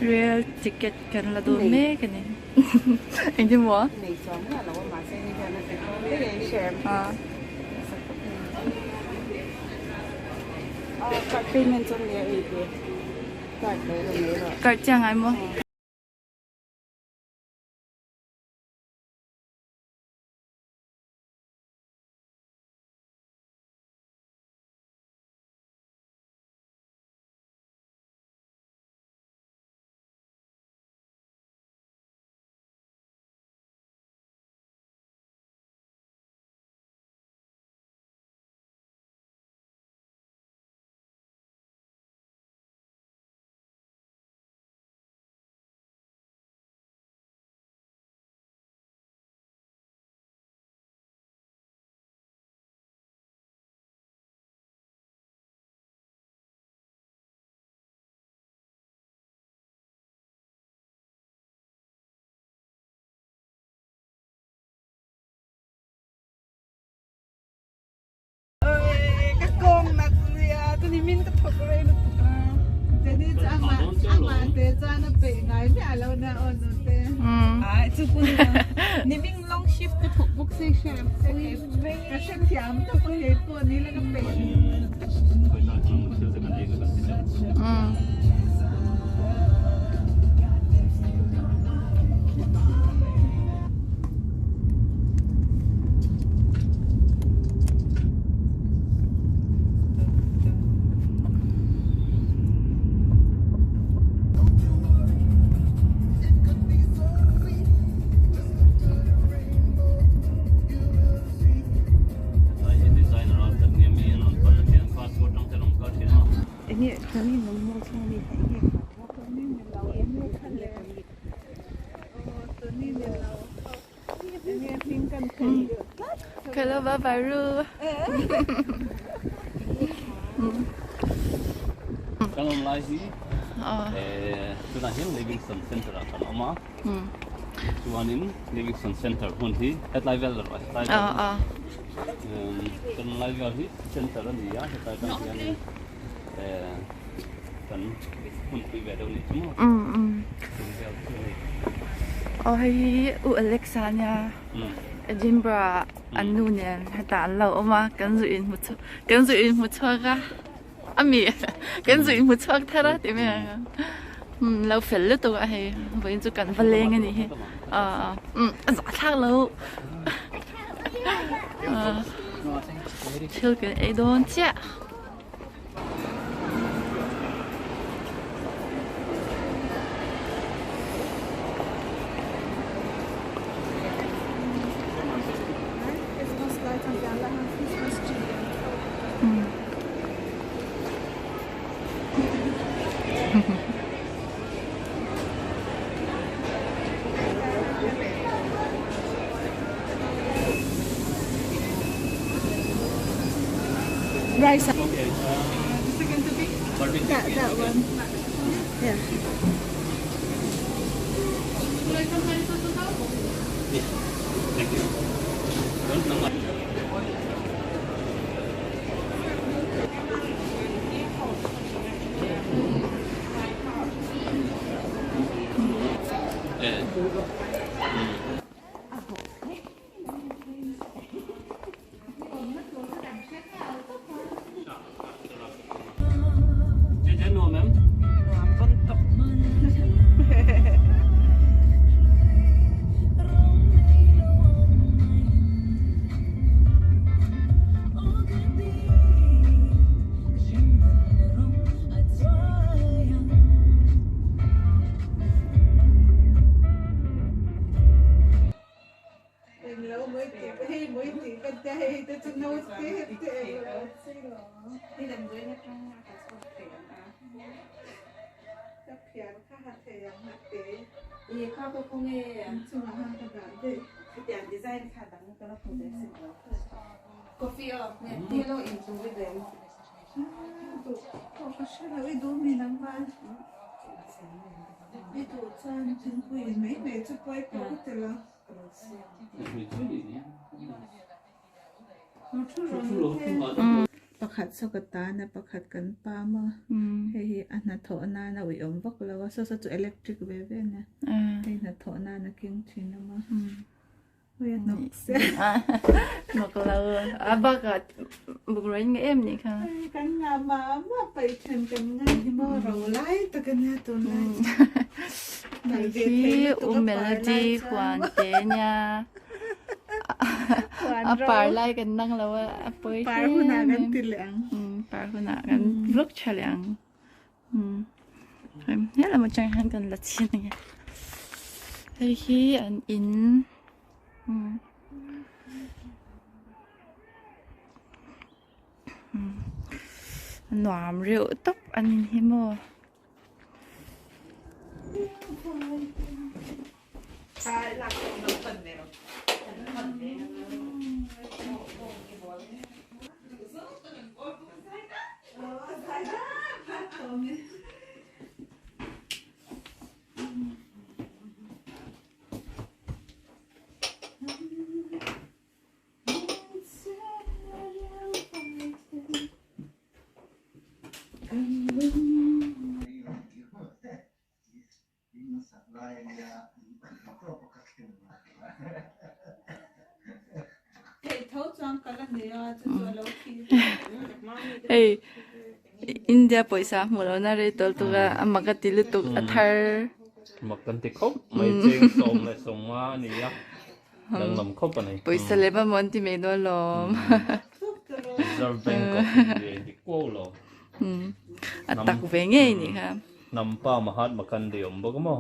Rail ticket kan la dawn mek a ni. Engtin maw? Card chiang ngai maw? Ka kawng nat nia tuni min ka thawk rei lutuk a. Jenny chu amah amah te chuan a peih ngai miah lo na aw nu te. Ai chu pun niming long shift ka thawk bawk se hre ka hrethiam tawp a kei pawh ni la ka peih. Hello bye bye ru. Kan awm lai hi tunah hian Livingston Centre ah kan awm a, chuanin Livingston Centre hmun hi hetlai vel erawh hetlai vel kan awm lai vel hi centre a ni a, hetlai atang hianin kan hmunpui ve deuh nih chu maw chung vel chu a ni. Aw hei hi U Alexa nia Edinburgh an nu nen hetah an lo awm a kan zu inhmu chhuak kan zu inhmu chhuak a ami kan zu inhmu chhuak thar a tih mai ang lo fel lutuk a hei vawiin chu kan va leng a nih hi a zahthlak lo thil kan ei dawn chiah. Rice. Okay. That, that one. Yeah. Thank you. Englo mai tih hei mai tih ka tia hei te chu no te te englo ka phiar kha ha thei ang ha te inchungah khan ka dah daih. Duh pawh ka hre lo i duh mi nangmah i duh chuan thingpui in mai mai chu pawi pawh ka ti lo. Pakhat saw ka tan a pakhat kan pam a hei hi a hnathawh nan a uiawm vak lo a saw saw chu electric ve ve a nia hei hnathawh nan a keng thin awm a hei a hnawk se hnawk lo a bakah bungraw in ngei em nih kha kan ngah mah mah paih then kan ngai hi maw ro lai tak a nia tunlai hei hi u melody huan te nia. A par lai kan nang lo a a pawi hle. Par hunah kan ti leh ang. Par hunah kan vlog tha leh ang. He lam atang hian kan la chhin ang e. Hei hi an in. Nuam reuh tawp an in hi maw. Hei India pawisa hmuh lohna rei tawl tuk a a mak a ti lutuk a thar. Mak kan ti khawp mai cheng sawm leh sawmnga a ni a danglam khawp a ni. Pawisa lem a maw an ti mai dawn lawm. Reserve Bank of India in ti kuau lo. A tak ve ngei nih kha. Hnam pa Mahatma Gandhi awm bawk maw?